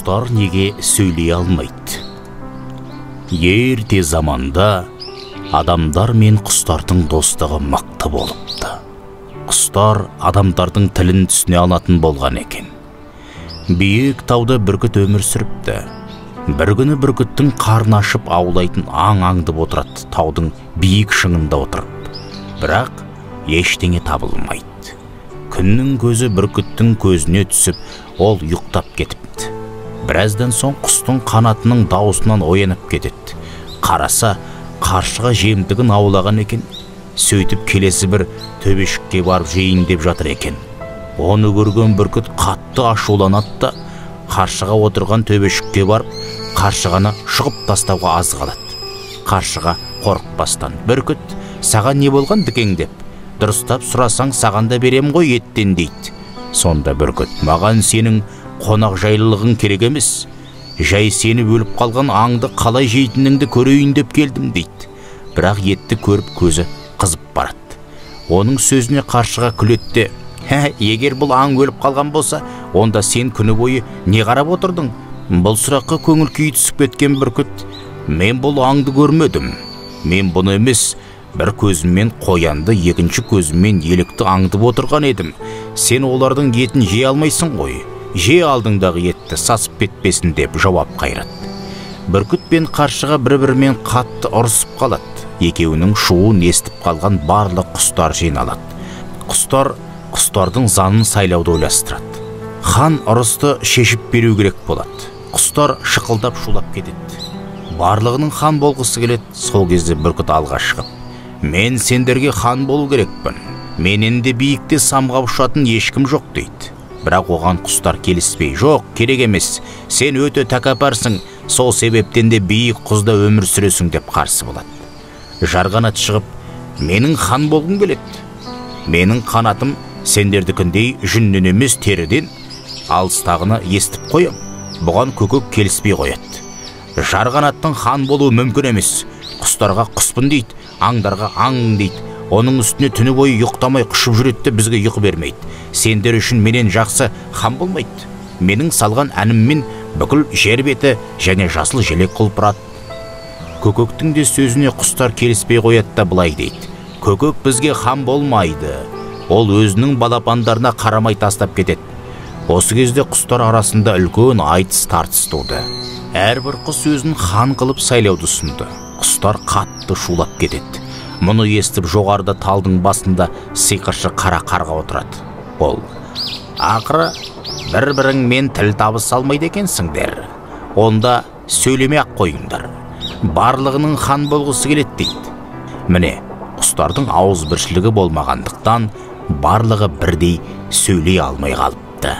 Құстар неге сөйлей алмайды? Ерте заманда адамдар мен құстардың достығы мықты болыпты. Құстар адамдардың тілін түсіне алатын болған екен. Биік тауда бүркіт өмір сүріпті. Бір күні бүркіттің қарны ашып аулайтын аң аңдып отырады, таудың биік шыңында отырып. Бірақ ештеңе табылмайды. Күннің көзі бүркіттің көзіне түсіп, ол ұйықтап кетіпті. Біраздан соң құстың қанатының дауысынан оянып кетеді. Қараса, қаршыға жемтігін аулаған екен. Сөйтіп келесі бір төбешікке барып жейін деп жатыр екен. Оны көрген бүркіт қатты ашуланады да, қаршыға отырған төбешікке барып, қаршығаны шұғып тастауға аз қалады. Қаршыға қорықпастан, бүркіт, саған не болған дікең деп, дұрыстап сұрасаң саған да берем ғой еттен дейді. Сонда бүркіт, маған сенің қонақ жайлылығың керек емес, жай сені өліп қалған аңды қалай жейтініңді көрейін деп келдім дейді. Бірақ етті көріп көзі қызып барады. Оның сөзіне қаршыға күледі де, егер бұл аң өліп қалған болса, онда сен күні бойы не қарап отырдың? Бұл сұраққа көңіл күйі түсіп кеткен бүркіт, мен бұл аңды көрмедім. Мен бұны емес, бір көзіммен қоянды, екінші көзіммен елікті аңдып отырған едім. Сен олардың етін жей алмайсың ғой. Же алдыңдағы етті сасып кетпесін деп жауап қайырады. Бүркіт пен қаршыға бір-бірімен қатты ұрысып қалады. Екеуінің шуын естіп қалған барлық құстар жиналады. Құстар құстардың заңын сайлауды ойластырады. Хан ұрысты шешіп беру керек болады. Құстар шықылдап шулап кетеді. Барлығының хан болғысы келеді. Сол кезде бүркіт алға шығып, мен сендерге хан болу керекпін. Менен де биікте самғап ұшатын ешкім жоқ дейді. Бірақ оған құстар келіспей, жоқ, керек емес, сен өте тәкаппарсың, сол себептен де биік құзда өмір сүресің деп қарсы болады. Жарғанат шығып, менің хан болғым келеді. Менің қанатым сендердікіндей жүннен емес теріден, алыстағыны естіп қоям. Бұған көкек келіспей қояды. Жарғанаттың хан болуы мүмкін емес. Құстарға құспын дейді, аңдарға аң дейді. Оның үстіне түні бойы ұйықтамай құшып жүреді де бізге ұйқы бермейді. Сендер үшін менен жақсы хан болмайды. Менің салған әніммен бүкіл жер беті және жасыл желек құлпырады. Көкектің де сөзіне құстар келіспей қояды да былай дейді. Көкек бізге хан болмайды. Ол өзінің балапандарына қарамай тастап кетеді. Осы кезде құстар арасында үлкен айтыс тартыс туды. Әрбір құс өзін хан қылып сайлауды ұсынды. Құстар қатты шулап кетеді. Мұны естіп жоғарыда талдың басында сиқыршы қара қарға отырады. Ол, ақыры бір-біріңмен тіл табыса алмайды екенсіңдер. Онда сөйлемей-ақ қойыңдар. Барлығының хан болғысы келеді дейді. Міне, құстардың ауызбіршілігі болмағандықтан барлығы бірдей сөйлей алмай қалыпты.